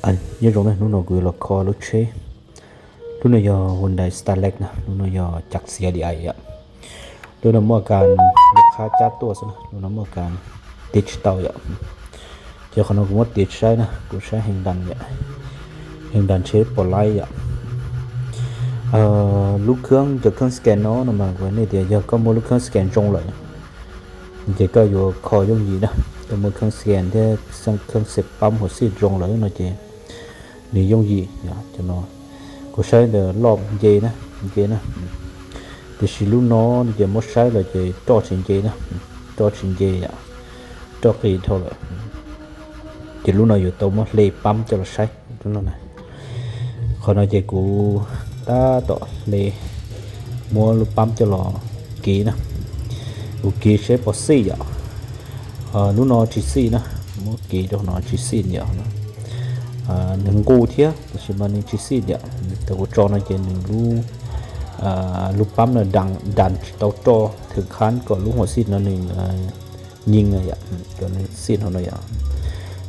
Nyob zoo na, hnub no kuv yuav los kho lub tsheb. Lub no yog Hyundai Starex na, lub no yog caj xiav li yom. Lub no muaj kas lub qhab cab tuaj xwb na, lub no muaj kas digital yom. Ces qhov no kuv muab tiv saib na, kuv saib heev das yom, heev das tsheb pom laib yom. Lub khab, cov khab scan no no mas kuv nej tias yog koj muaj lub khab scan zoo lawm ces koj yuav kho yooj yim na. Koj muaj khab scan thiab khab xej pab huam xij zoo lawm no ces nws yooj yim. Cov no kuv saib ntawm loj nce na, nce na. Tiam sis lub no no ces muab saib lawm ces roj tsis nce na, roj tsis nce yom, roj qis dhau lawm. Ces lub no yuav tau muab hle pab coj los saib. Qhov no ces kuv tab tom hle, muab lub pab coj los kiv na, kuv kiv seb puas xij yom. Lub no tsis xij na, muab kiv rau no tsis xij yom. Nws nqus thiab tiam sis mas nws tsis xij yom. Thaum kuv tso no ces nws lub, lub pab no das tsis tau roj thwm khab kom lub huam xij no nws nyeeg yom, kom nws xij no no yom.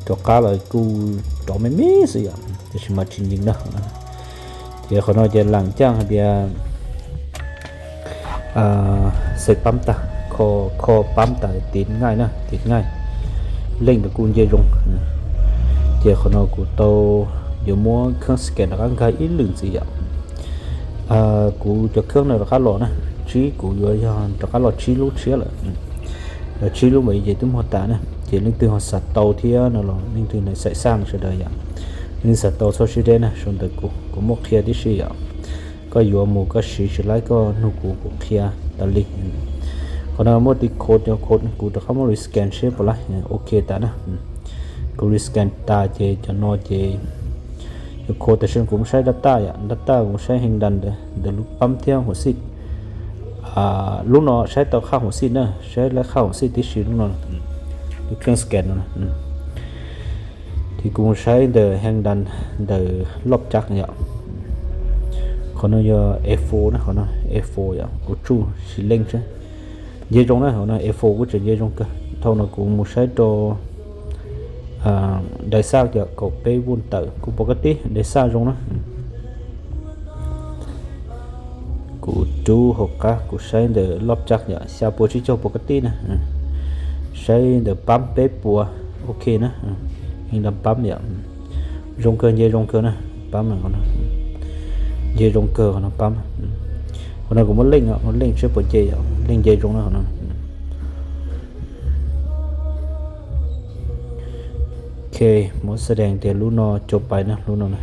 Rov qab los kuj rov me me xwb yom, tiam sis mas tsis nyeeg na. Ces qhov no ces lam caj hais tias xej pab tag, kho pab tas tiv nqaij na, tiv nqaij, leej ntawd kuj nce zoo. Ces qhov no kuv tau yuav muab khab scan rov qab nkag ib lwm ntxiv yom. Kuv cov khab no rov qab los na, tsib, kuv yuav yog rov qab los tsib lub tshiab lawm. Los tsib lub mas ces twb muag tas na, ces leej twg ho xav tau thiab no los leej twg na xav xaj sawv daws yom, leej twg xav tau txhob siab deb na, sau ntawv kuv, kuv muab qhia tib si yom. Koj yuav mus koj siv tsis laib koj nug kuv, kuv qhia tas li. Qhov no muaj tiv code, code kuv rov qab muab rescan seb puas laib, ok tas na. Kuv rescan tas ces cov no ces code tam sim no kuv mus saib data yom, data kuv mus saib heev das ntawm lub pab thiab huam xij. Lub no saib tau qhaj huam xij na, saib laib qhaj huam xij tib si lub no, lub khab scan no. Ces kuv mus saib ntawm heev das ntawm loj caj yom. Qhov no yog A four na, qhov no A four yom, kuv tsuj sis leej seb. Nce zoo na, qhov no A four kuj tseem nce zoo kawg. Thaum no kuv mus saib rau dais xaj yom, kaum peb vuj tawm kuj pom kab tib, dais xaj zoo na. Kuv rub hauv qab kuv saib ntawm loj caj yom, xya pua tsib caug pom kab tib na. Saib ntawm pab peb pua, ok na. Heev das pab yom, zoo kawg, nce zoo kawg na, pab no, nce zoo kawg qhov no pab. Qhov no kuv muab leej, muab leej seb puas nce yom, leej nce zoo na qhov no. Ok, muab xa dees tias lub no cau pais na, lub no na.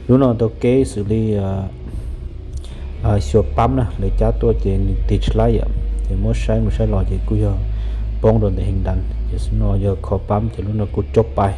Lub no tau kev xws li xyuas pab na, lawv cab tuaj ces nws tig tsis laib yom, ces muab saib mus saib los ces kuj yog poob rau ntawm heev das, ces xwb no yog kho pab ces lub no kuj cau pais.